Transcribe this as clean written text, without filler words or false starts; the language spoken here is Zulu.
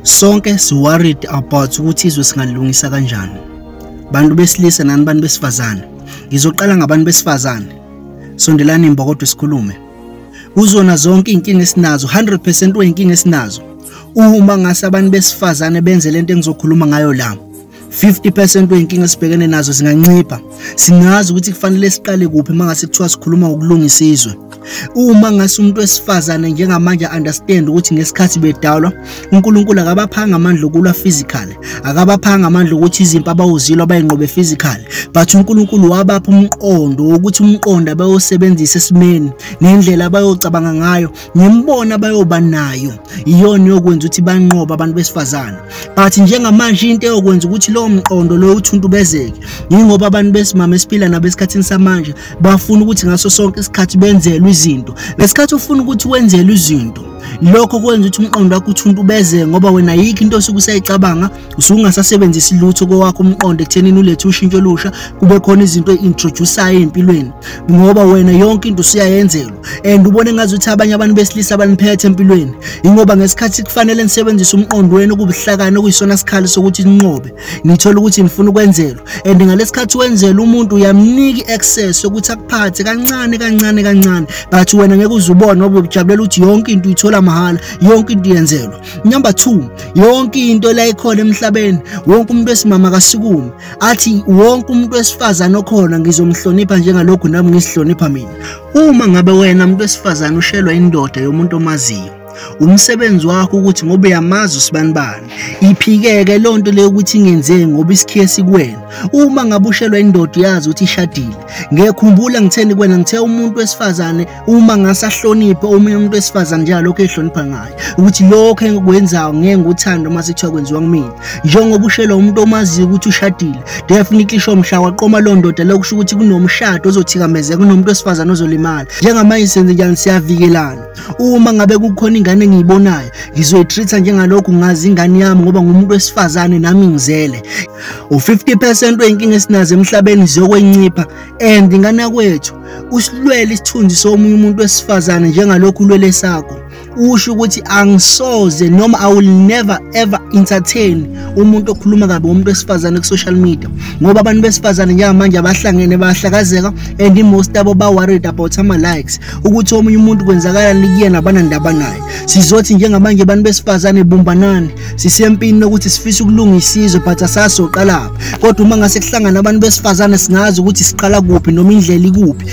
Sonke si worried about ukuthi izwe singalungisa kanjani. Bantu besilisa nani bantu besifazane. Ngizoqala ngabantu besifazane. Sondelani imbokodo sikhulume. Kuzona zonke inkinga esinazo, 100% weyinkinga esinazo. Uma ngase abantu besifazane benze lento engizokhuluma ngayo la, 50% weyinkinga esibhekene nazo zingancipha. Singazi ukuthi kufanele siqale kuphi mangase kuthiwa sikhuluma ngokulungisa izwe. Uma ngase umuntu wesifazane njengamanje understand ukuthi ngesikhathi bedalwa uNkulunkulu akabaphanga amandla okulwa physically, akabaphanga amandla ukuthi izimpi abawuzilwa abayinqobe physically, but uNkulunkulu wabapha umqondo wokuthi umqondo abayosebenzisa esimeni nendlela abayocabanga ngayo nembono abayoba nayo iyona yokwenza ukuthi banqobe abantu besifazane. But njengamanje into eyokwenza ukuthi lo mqondo lo uthuntu bezeke yingoba abantu besimame esiphila nabo esikhathini samanje bafuna ukuthi ngaso sonke isikhathi benzelwe izinto. Lesikhathi ufuna ukuthi wenzelwe izinto, lokho kwenza ukuthi umqondo wakho uthuntu ubeze, ngoba wena ayikho into osuke usayicabanga, usungasasebenzisi lutho kowakho umqondo ekuthenini ulethe ushintsho olusha, kube khona izinto eintroduceayo empilweni, ngoba wena yonke into usuyayenzelwa. And ubone ngazuthi abanye abantu besilisa abaniphethe empilweni, ingoba ngesikhathi kufanele nisebenzise umqondo wenu kubuhlakani okuyisona sikhali sokuthi ninqobe, nithola ukuthi nifuna ukwenzelwa. And ngalesikhathi wenzela umuntu uyamnika access yokuthi akuphathe kancane kancane kancane, but wena ngeke uzubone ngoba ujabulela ukuthi yonke into uyithola mahhala, yonke into iyenzelwa. Number 2, yonke into la ikhona emhlabeni, wonke umuntu wesimama akasukume athi wonke umuntu wesifazane okhona ngizomhlonipha njengalokhu nami ngisihlonipha mina. Uma ngabe wena umuntu wesifazane ushelwa indoda yomuntu omaziyo, umsebenzi wakho ukuthi ngoba uyamazi usibanibani, iphikeke lonto leyo ukuthi ingenzeki ngoba isikhiye sikuwena. Uma ngabe ushelwa indoda uyazi ukuthi ishadile, ngekhumbula ngitheni kuwena, ngithe umuntu wesifazane uma ngasahloniphe omunye umuntu wesifazane njengalokho ehlonipha ngayo, ukuthi lokho engikwenzayo ngeke ngikuthande uma sekuthiwa kwenziwa kumina. Njengoba ushelwa umuntu omaziyo ukuthi ushadile, definitely sho mhla waqoma loo ndoda leyo kusho ukuthi kunomshado ozothikamezeka, kunomuntu wesifazane ozolimala. Njengamanje senze njani? Siyavikelana. Uma ngabe kukhona ingane engiyibonayo ngizoyitreat njengalokhu ngazi ingane yami, ngoba ngumuntu wesifazane nami ngizele. U50% weyinkinga esinazo emhlabeni ziyokwencipha. And ingane yakwethu, usilwele isithunzi somunye umuntu wesifazane njengalokhu ulwele sakho. Usho ukuthi angisoze noma I will never ever entertain umuntu okhuluma kabi ngomuntu wesifazane ku social media, ngoba abantu besifazane njengamanje abahlangene bayahlakazeka, and most abo ba worried about ama likes, ukuthi omunye umuntu kwenzakalani kuyena abanandaba naye. Sizothi njengamanje abantu besifazane bumbanani, sisempini ukuthi sifisa ukulungisa izwe, but asasoqala lapha. Kodwa uma ngase kuhlangana abantu besifazane singazi ukuthi siqala kuphi noma indlela ikuphi.